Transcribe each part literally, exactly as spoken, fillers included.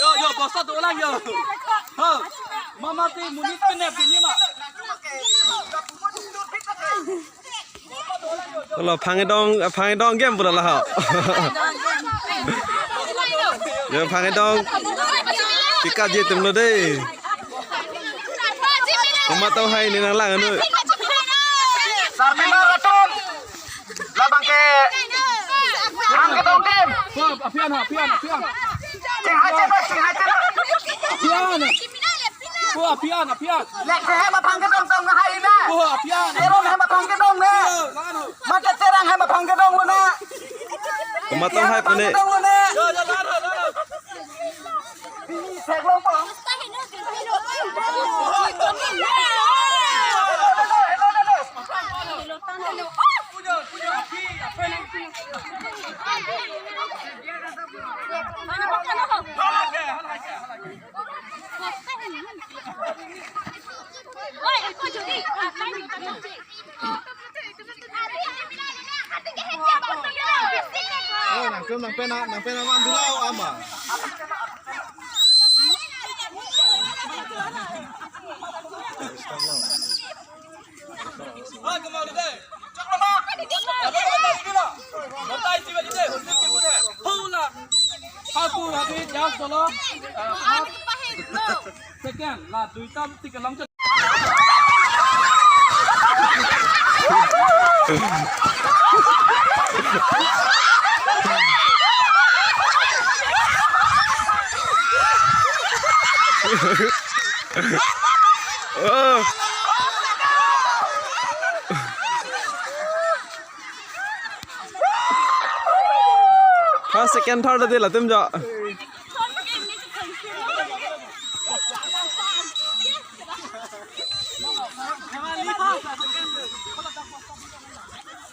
Yo, yo, bosta dolang yo. Ha, mama ti monit penep gini ma. Lo phangdong, phangdong game pura lah. Yo phangdong. Pika je tum lo dei. Komat atum hai ne nanglang anu. Sarmi ma atum. Labang ke phangdong game. Wah, apian, apian, apian. Chinghai chenok, chinghai chenok. Apian. Wah, apian, apian. Lek ke hem aphangdong tong hai na. Wah, apian. Teron hem aphangdong ne. Wah, lanu. Mate Terang hem aphangdong lo na. Komat atum hai pune. Aphangdong lo na. Yo, yo, lanu, lanu. Theklong po. Oh, nangtum nangpena, nangpena man dula o ama. Second, la duita tik long. Oh. First, second, third adi latum jo.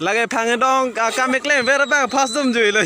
Lake phangdong, ah, kam keklem ver bang first atum juilo.